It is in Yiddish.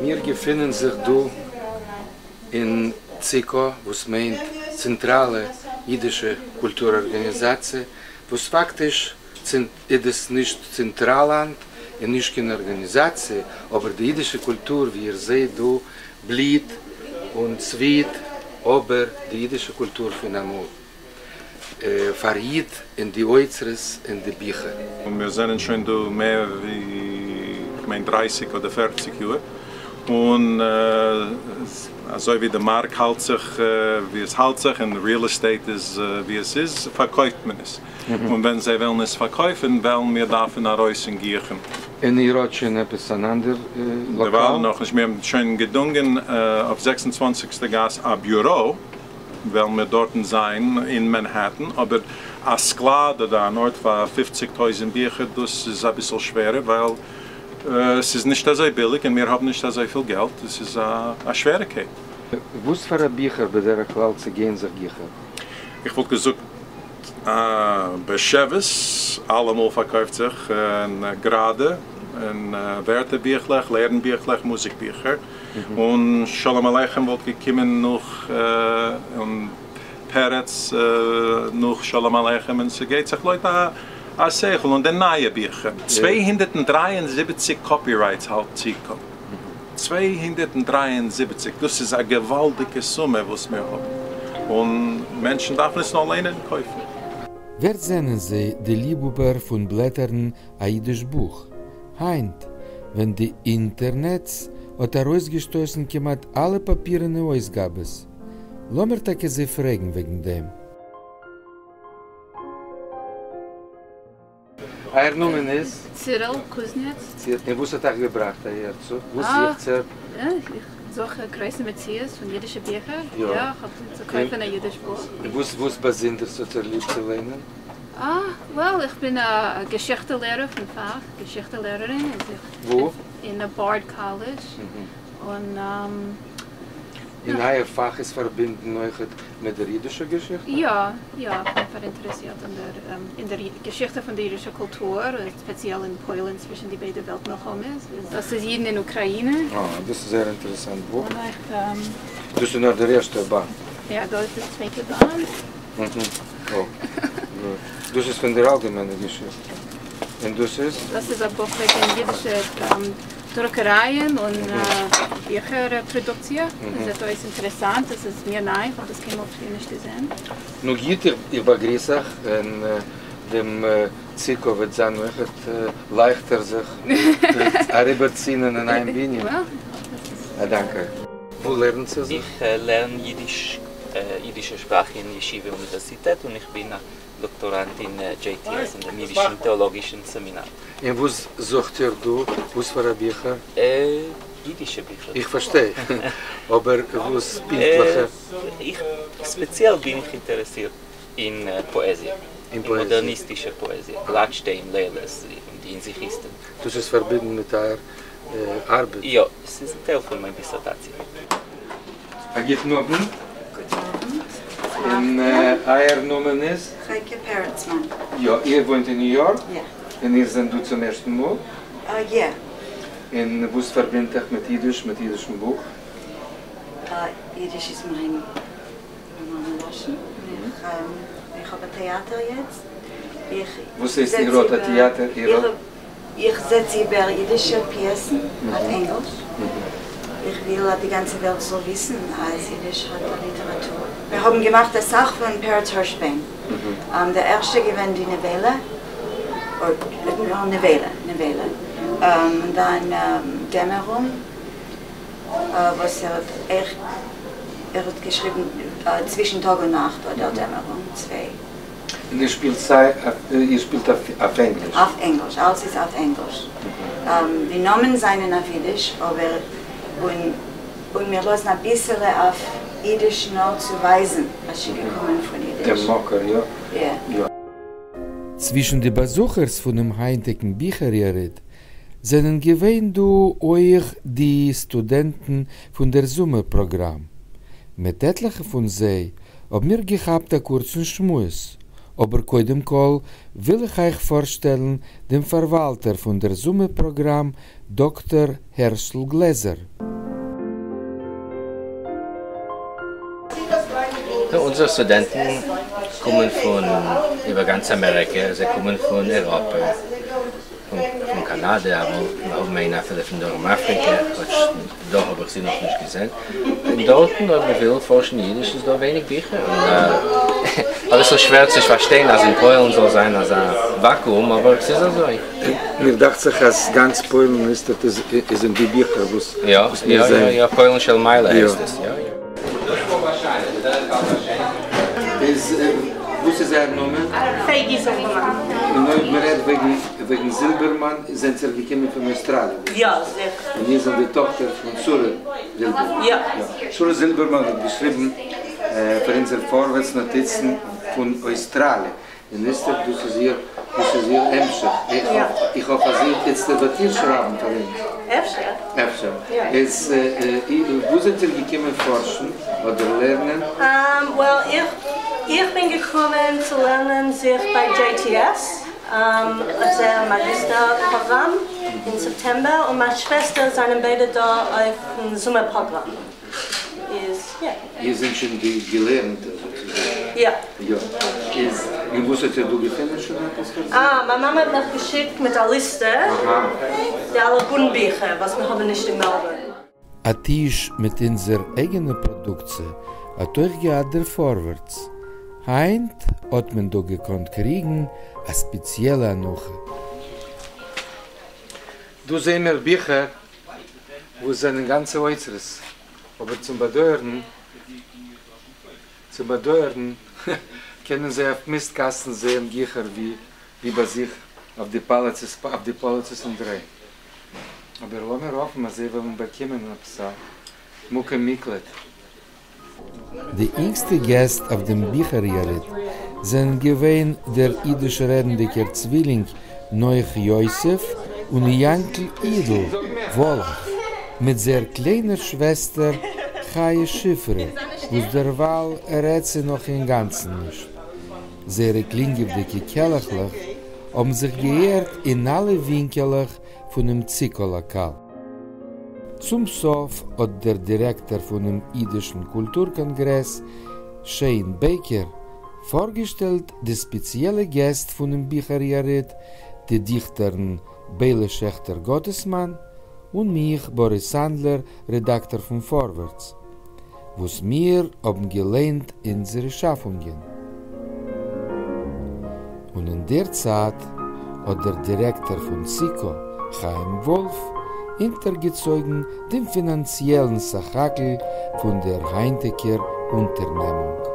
מיר געפינען זיך דא אין ציקא, וואס מיינט צענטראלע אידישע קולטור ארגאניזאציע, וואס פאקטיש איז עס נישט צענטראלאנט און נישט קיין ארגאניזאציע, אבער די אידישע קולטור ווי איר זעהט דא בליהט און צוויט, אבער די אידישע קולטור פון אמאל פארהיט אין די אוצרות און די ביכער. און מיר זענען שוין דא מער ווי כ'מיין דרייסיג אדער פערציג יאר, און אזוי ווי די מארק האלט זיך ווי עס האלט זיך און ריעל עסטעיט איז ווי עס איז, פארקויפט מען עס, און ווען זיי וועלן עס פארקויפן וועלן מיר דארפן ארויס אין גיכן. און איר האט שוין עפעס אן אנדער לאקאל? דערווייל נאכנישט, מיר האבן שוין געדונגען אויף זעקס און צוואנציגסטע גאס א ביורא, וועלן מיר דארטן זיין אין מאנהעטן, אבער א סקלאד אדער אן ארט פאר פופציג טויזענט ביכער דאס איז אביסל שווערער ווייל ס'איז נישט אזוי ביליג און מיר האבן נישט אזויפיל געלט, עס איז א שוועריקייט. וואס פאר א ביכער בדרך כלל צעגייען זיך גיכער? איך וואלט געזאגט באשעוויס אלעמאל פארקויפט זיך, און גראדע, און ווערטער ביכלעך, לערן ביכלעך, מוזיק ביכער. און שלום עליכם וואלט געקומען נאך און פרץ נאך שלום עליכם און ס'גייט זיך לויט א שכל און די נייע ביכער. 273 copyrights האלט ציקא. 273 דאס איז א געוואלדיגע סומע וואס מיר האבן און מענטשן דארפן עס נאר ליינען און קויפן. ווער זענען זיי די ליבהאבער פון בלעטערן א אידיש בוך? היינט ווען די אינטערנעץ האט ארויסגעשטויסן כמעט אלע פאפירענע אויסגאבעס. לאמיר טאקע זיי פרעגן וועגן דעם. אייער נאמען איז? צירל קוזניץ. צירל, און וואס האט אייך געבראכט אהערצו? וואס זוכט איר? איך זוך גרויסע מציאות פון אידישע ביכער. יא, איך האב צו קויפן א אידיש בוך. און וואס באזונדערס האט איר ליב צו ליינען? אה, well, איך בין א געשיכטע לערער פון פאך, געשיכטע לערערין, איז איך וואו? אין Bard College, און און אייער פאך איז פארבינדן אויכעט מיט דער אידישער געשיכטע? יא, יא, איך בין פאראינטערעסירט אין דער אין דער געשיכטע פון דער אידישער קולטור, ספעציעל אין פוילן צווישן די ביידע וועלט מלחמות. דאס איז אידן אין אוקראינע. אה, דאס איז זייער אינטערעסאנט בוך. און אויך. דאס איז נאר דער ערשטער באנד. יא, דא איז דער צווייטער באנד. דאס איז פון דער אלגעמיינער געשיכטע. און דאס איז? דאס איז א בוך וועגן אידישע דרוקערייען און ביכער פראדוקציע. עס זעט אויס אינטערעסאנט, עס איז מיר ניי, איך האב דאס קיינמאל פריער נישט געזען. נו גוט, איך באגריס אייך, און דעם ציקא וועט זיין אויכעט לייכטער זיך אריבערציען אין א נייעם בנין. א דאנק אייך. וואו לערנט זי זיך? איך לערן יידיש, יידישע שפראך אין ישיבה אוניווערסיטעט און איך בין א דאקטאראנט אין JTS אין דעם יידישן טעאלאגישן סעמינאר. און וואס זוכט איר דא? וואס פאר א ביכער? יידישע ביכער. איך פארשטיי, אבער וואס פונקטליכער? איך ספעציעל בין איך אינטערעסירט אין פאעזיע, אין מאדערניסטישע פאעזיע, גלאטשטיין, לעלעס, און די אינזיכיסטן. דאס איז פארבינדן מיט אייער ארבעט? יא, עס איז א טייל פון מיין דיסערטאציע. א גוטן אוונט. גוטן אוונט. און אייער נאמען איז? חייקע פערצמאן. יא, איר וואוינט אין ניו יארק? יא. און איר זענט דא צום ערשטן מאל? יא. און וואס פארבינדט אייך מיט אידיש, מיט אידישן בוך? אידיש איז מיין מאמע לשון, און איך האב א טעאטער יעצט. וואס הייסט איר האט א טעאטער? איך זעץ איבער אידישע פיעסן אויף ענגליש. איך וויל אז די גאנצע וועלט זאל וויסן אז אידיש האט א ליטעראטור. מיר האבן געמאכט אסאך פון פרץ הירשביין. דער ערשטע געווען די נבלה, נבלה, נבלה, און דאן דעמערונג, וואס ער האט עכט, ער האט געשריבן צווישן טאג און נאכט אדער דעמערונג, צוויי. און איר שפילט סיי איר שפילט אויף ענגליש? אויף ענגליש, אלעס איז אויף ענגליש. די נאמען זענען אויף אידיש, אבער און און מיר לאזן אביסעלע אויף אידיש נאר צו ווייזן אז ס'איז געקומען פון אידיש. דעם מקור, יא. יא. צווישן די באזוכערס פונעם היינטיגן ביכער-יריד זענען געווען דא אויך די סטודענטן פון דער זומער פראגראם. מיט עטליכע פון זיי האב מיר געכאפט א קורצן שמועס, אבער קודם כל וויל איך אייך פארשטעלן דעם פארוואלטער פון דער זומער פראגראם דאקטאר הערשל גלעזער. אונזערע סטודענטן קומען פון איבער גאנץ אמעריקע, זיי קומען פון אייראפע, פון קאנאדע, אמאל האבן מיר איינע אפילו פון דרום אפריקע, כאטש דא האב איך זי נאכנישט געזען. און דארטן אויב מען וויל פארשן אידיש איז דא ווייניג ביכער, און אביסל שווער צו פארשטיין אז אין פוילן זאל זיין אזא וואקואום, אבער ס'איז אזוי. מיר דאכט זיך אז גאנץ פוילן איז אין די ביכער וואס מיר זעען. יא יא, פוילן של מעלה הייסט עס, יא יא. איז וואס איז אייער נאמען? פייגי זילבערמאן. און אויב מען רעדט וועגן וועגן זילבערמאן, זענט איר געקומען פון אויסטראליע? יא, זיכער. און איר זענט די טאכטער פון שרה זילבערמאן? יא. שרה זילבערמאן האט געשריבן פאר אונזער פארווערטס נאטיצן פון אויסטראליע. און איצטער דאס איז איר, דאס איז איר המשך. איך האף אז איר איצטער וועט איר שרייבן פאר אונז. אפשר. אפשר. איז וואו זענט איר געקומען פארשן אדער לערנען? Well, איך איך בין געקומען צו לערנען זיך ביי JTS אויף זייער מאגיסטער פראגראם אין סעפטעמבער, און מיין שוועסטער זענען ביידע דא אויפן זומער פראגראם. איז יא. איר זענט שוין די געלערנטע זאצוזאגן? יא. יא. איז און וואס האט איר דא געפונען שוין עפעס פאר זיך? אה, מיין מאמע האט מיך געשיקט מיט א ליסטע די אלע בונד ביכער וואס מיר האבן נישט אין מעלבורן. א טיש מיט אונזער אייגענע פראדוקציע האט אויך געהאט דער פארווערטס. היינט האט מען דא געקאנט קריגן א ספעציעלע הנחה. דא זעהן מיר ביכער וואס זענען גאנצע אוצרות, אבער צום באדויערן, צום באדויערן, קענען זיי אויף מיסט קאסטן זעהן גיכער ווי ווי ביי זיך אויף די פאליצעס אויף די פאליצעס אינדערהיים. אבער לאמיר האפן אז זיי וועלן באקומען עפעס א מקום מקלט. די אינגסטע געסט אויף דעם ביכער-יריד זענען געווען דער אידיש-רעדנדיקער צווילינג נח יוסף און יאנקל אידל וואלאך מיט זייער קליינער שוועסטער חיה שפרה, וואס דערווייל רעדט זי נאך אינגאנצן נישט. זייערע קלינגעוודיקע קעלעכלעך האבן זיך געהערט אין אלע ווינקעלעך פונעם ציקא-לאקאל. צום סוף האט דער דירעקטאר פונעם אידישן קולטור קאנגרעס, שיין בעיקער, פארגעשטעלט די ספעציעלע געסט פונעם ביכער יריד, די דיכטערין ביילע שעכטער גאטעסמאן, און מיך, באריס סאנדלער, רעדאקטאר פון פארווערטס, וואס מיר האבן געליינט אונזערע שאפונגען. און אין דער צייט האט דער דירעקטאר פון ציקא, חיים וואלף, אונטערגעצויגן דעם פינאנציעלן סך-הכל פון דער היינטיגער אונטערנעמונג.